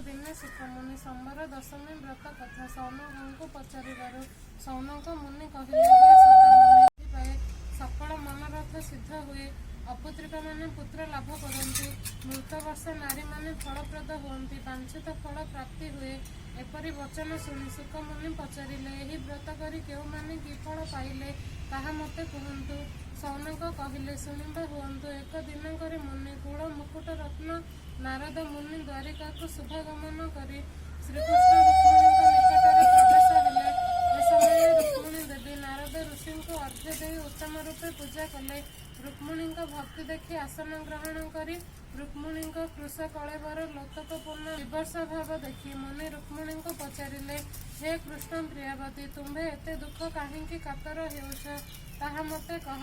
ଦିନେ ଶୁକମୁନି ସମ୍ବର ଦଶମୀ ବ୍ରତ କଥା ଶୌନକଙ୍କୁ ପଚାରିବାରୁ ଶୌନକ ମୁନି କହିଲେ, ହେ ସୂତମୁନି! ପାଏ, ସକଳ ମନୋରଥ ସିଦ୍ଧ ହୁଏ, ଅପୁତ୍ରିକମାନେ ପୁତ୍ର ଲାଭ କରନ୍ତି, ମୃତବର୍ଷା ନାରୀମାନେ ଫଳପ୍ରଦ ହୁଅନ୍ତି, ବାଞ୍ଛିତ ଫଳ ପ୍ରାପ୍ତି ହୁଏ। ଏପରି ବଚନ ଶୁଣି ଶୁକମୁନି ପଚାରିଲେ, ଏହି ବ୍ରତ କରି କେଉଁମାନେ କି ଫଳ ପାଇଲେ, ତାହା ମୋତେ କୁହନ୍ତୁ। ଶୌନକ କହିଲେ, ଶୁଣିବା ହୁଅନ୍ତୁ। ଏକ ଦିନକରେ ମୁନି କୁଳ ମୁକୁଟ ରତ୍ନ ନାରଦ ମୁନି ଦ୍ୱାରିକାକୁ ଶୁଭାଗମନ କରି ଶ୍ରୀକୃଷ୍ଣ ରୁକ୍ମିଣୀଙ୍କ ନିକଟରେ ପ୍ରବେଶ ହେଲେ। ଏ ସମୟରେ ରୁକ୍ମିଣୀ ଦେବୀ ନାରଦ ଋଷିଙ୍କୁ ଅର୍ଘ୍ୟ ଦେଇ ଉତ୍ତମ ରୂପେ ପୂଜା କଲେ। ରୁକ୍ମିଣୀଙ୍କ ଭକ୍ତି ଦେଖି ଆସନ ଗ୍ରହଣ କରି ରୁକ୍ମିଣୀଙ୍କ କୃଶ କଳେବର ଲୋତକପୂର୍ଣ୍ଣ ବିବର୍ଷ ଭାବ ଦେଖି ମୁନି ରୁକ୍ମିଣୀଙ୍କୁ ପଚାରିଲେ, ହେ କୃଷ୍ଣ ପ୍ରିୟାବତୀ, ତୁମ୍ଭେ ଏତେ ଦୁଃଖ କାହିଁକି କାତର ହେଉଛ, ତାହା ମୋତେ କହ।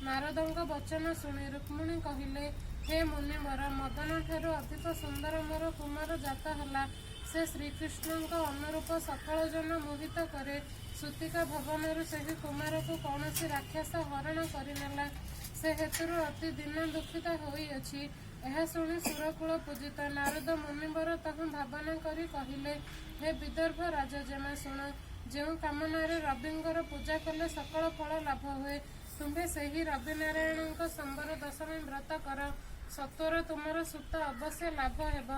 ନାରଦଙ୍କ ବଚନ ଶୁଣି ରୁକ୍ମିଣୀ କହିଲେ, ହେ ମୁନିବର, ମଦନଠାରୁ ଅଧିକ ସୁନ୍ଦର ମୋର କୁମାର ଜାତ ହେଲା। ସେ ଶ୍ରୀକୃଷ୍ଣଙ୍କ ଅନୁରୂପ, ସକଳ ଜନ ମୋହିତ କରେ। ସୂତିକା ଭବନରୁ ସେହି କୁମାରକୁ କୌଣସି ରାକ୍ଷସ ହରଣ କରିନେଲା। ସେ ହେତୁରୁ ଅତି ଦୀନ ଦୁଃଖିତ ହୋଇଅଛି। ଏହା ଶୁଣି ସୁରକୁଳ ପୂଜିତ ନାରଦ ମୁନିବର ତହୁଁ ଭାବନା କରି କହିଲେ, ହେ ବିଦର୍ଭ ରାଜଜେମା, ଶୁଣ। ଯେଉଁ କାମନାରେ ରବିଙ୍କର ପୂଜା କଲେ ସକଳ ଫଳ ଲାଭ ହୁଏ, ତୁମ୍ଭେ ସେହି ରବିନାରାୟଣଙ୍କ ସମ୍ବର ଦଶମୀ ବ୍ରତ କର। ସତ୍ୱର ତୁମର ସୁତ ଅବଶ୍ୟ ଲାଭ ହେବ।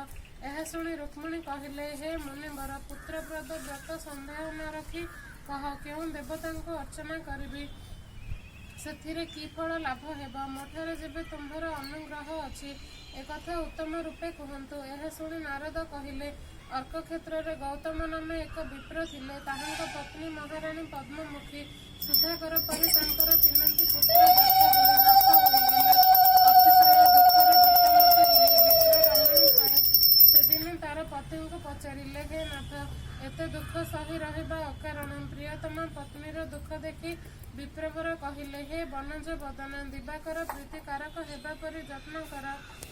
ଏହା ଶୁଣି ରୁକ୍ମିଣୀ କହିଲେ, ହେ ମୁନିବର, ପୁତ୍ରପ୍ରଦ ବ୍ରତ ସନ୍ଦେହ ନ ରଖି କହ, କେଉଁ ଦେବତାଙ୍କୁ ଅର୍ଚ୍ଚନା କରିବି? ସେଥିରେ କି ଫଳ ଲାଭ ହେବ? ମୋଠାରେ ଯେବେ ତୁମ୍ଭର ଅନୁଗ୍ରହ ଅଛି, ଏକଥା ଉତ୍ତମ ରୂପେ କୁହନ୍ତୁ। ଏହା ଶୁଣି ନାରଦ କହିଲେ, ଅର୍କକ୍ଷେତ୍ରରେ ଗୌତମ ନାମେ ଏକ ବିପ୍ର ଥିଲେ। ତାହାଙ୍କ ପତ୍ନୀ ମହାରାଣୀ ପଦ୍ମମୁଖୀ। ସୁଧାକର ପରି ତାଙ୍କର ତିନୋଟି ପୁତ୍ର ଜାତ ହୋଇ ନଷ୍ଟ ହୋଇଗଲେ। ଅତିଶୟ ଦୁଃଖରେ ଜିତମତି ହୋଇ ବିପ୍ର ରମଣୀ ଥାଏ। ସେଦିନ ତାର ପତିଙ୍କୁ ପଚାରିଲେ, ହେ ନାଥ, ଏତେ ଦୁଃଖ ସହି ରହିବା ଅକାରଣ। ପ୍ରିୟତମା ପତ୍ନୀର ଦୁଃଖ ଦେଖି ବିପ୍ରବର କହିଲେ, ହେ ବନଜ ବଦନା, ଦିବାକର ପ୍ରୀତିକାରକ ହେବା ପରି ଯତ୍ନ କର।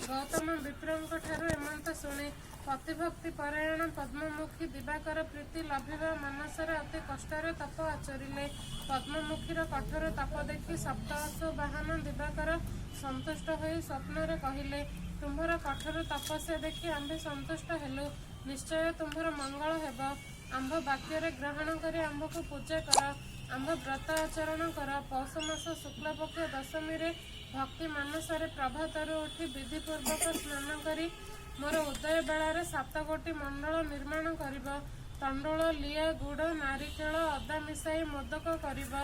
ଗୌତମ ବିପ୍ରଙ୍କ ଠାରୁ ଏମନ୍ତ ଶୁଣି ପତିଭକ୍ତି ପରାୟଣ ପଦ୍ମମୁଖୀ ଦିବାକର ପ୍ରୀତି ଲଭିବା ମାନସରେ ଅତି କଷ୍ଟରେ ତପ ଆଚରିଲେ। ପଦ୍ମମୁଖୀର କଠୋର ତପ ଦେଖି ସପ୍ତ ଅଶ୍ୱ ବାହନ ଦିବାକର ସନ୍ତୁଷ୍ଟ ହୋଇ ସ୍ୱପ୍ନରେ କହିଲେ, ତୁମ୍ଭର କଠୋର ତପସ୍ୟା ଦେଖି ଆମ୍ଭେ ସନ୍ତୁଷ୍ଟ ହେଲୁ। ନିଶ୍ଚୟ ତୁମ୍ଭର ମଙ୍ଗଳ ହେବ। ଆମ୍ଭ ବାକ୍ୟରେ ଗ୍ରହଣ କରି ଆମ୍ଭକୁ ପୂଜା କର। ଆମ୍ଭ ବ୍ରତ ଆଚରଣ କର। ପୌଷ ମାସ ଶୁକ୍ଳପକ୍ଷ ଦଶମୀରେ ଭକ୍ତି ମାନସରେ ପ୍ରଭାତରୁ ଉଠି ବିଧିପୂର୍ବକ ସ୍ନାନ କରି ମୋର ଉଦୟ ବେଳାରେ ସାତ ଗୋଟି ମଣ୍ଡଳ ନିର୍ମାଣ କରିବ। ତଣ୍ଡୁଳ, ଲିଆ, ଗୁଡ଼, ନାରିକେଳ, ଅଦା ମିଶାଇ ମୋଦକ କରିବ।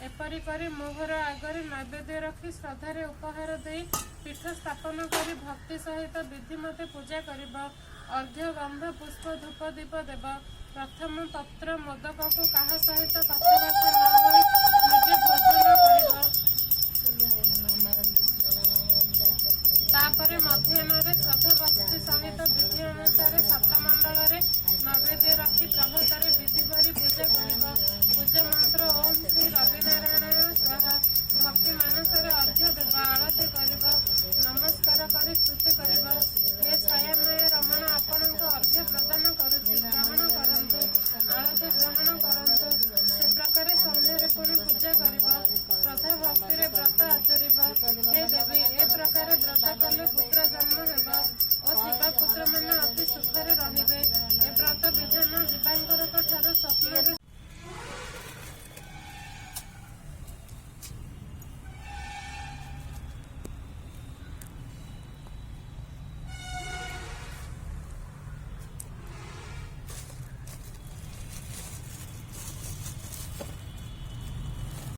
ଏପରି କରି ମୋହର ଆଗରେ ନୈବେଦ୍ୟ ରଖି ଶ୍ରଦ୍ଧାରେ ଉପହାର ଦେଇ ପୀଠ ସ୍ଥାପନ କରି ଭକ୍ତି ସହିତ ବିଧିମତେ ପୂଜା କରିବ। ଅର୍ଘ୍ୟ, ଗନ୍ଧ, ପୁଷ୍ପ, ଧୂପ, ଦୀପ ଦେବ। ପ୍ରଥମ ପତ୍ର ମୋଦକକୁ କାହା ସହିତ କଥାଭାଷା ନ ହୋଇ ନିଜେ ଭୋଜନ କରିବ। ତାପରେ ମଧ୍ୟାହ୍ନରେ ଶ୍ରଦ୍ଧା ଭକ୍ତି ସହିତ ବିଧି ଅନୁସାରେ ସାତ ମଣ୍ଡଳରେ ନୈବେଦ୍ୟ ରଖି ପ୍ରଭାତରେ ବିଧି ପରି ପୂଜା କରିବ। ପୂଜା ମନ୍ତ୍ର ଓಂ ଶ୍ରୀ ରବିନାରାୟଣ ସ୍ୱାହା। ଭକ୍ତି ମାନସରେ ଅର୍ଘ୍ୟ ଦେବ, ଆଳତି କରିବ, ନମସ୍କାର କରି ସ୍ତୁତି କରିବ। ହେ ଛାୟାମୟ ରମଣ, ଆପଣଙ୍କ ଅର୍ଘ୍ୟ ପ୍ରଦାନ କରୁଛି, ଗ୍ରହଣ କରନ୍ତୁ। ଆଳତି ଗ୍ରହଣ କରନ୍ତୁ। ସେ ପ୍ରକାରେ ସନ୍ଧ୍ୟାରେ ପୁଣି ପୂଜା କରିବ। ଶ୍ରଦ୍ଧା ଭକ୍ତିରେ ବ୍ରତ ଆଚରିବ। ହେ ଦେବୀ, ଏ ପ୍ରକାରେ ବ୍ରତ କଲେ ପୁତ୍ର ଜନ୍ମ ହେବ ଓ ଥିବା ପୁତ୍ରମାନେ ଅତି ସୁଖରେ ରହିବେ। ଏ ବ୍ରତ ବିଧାନ ଦିବାକରଙ୍କ ଠାରୁ ସ୍ୱପ୍ନରେ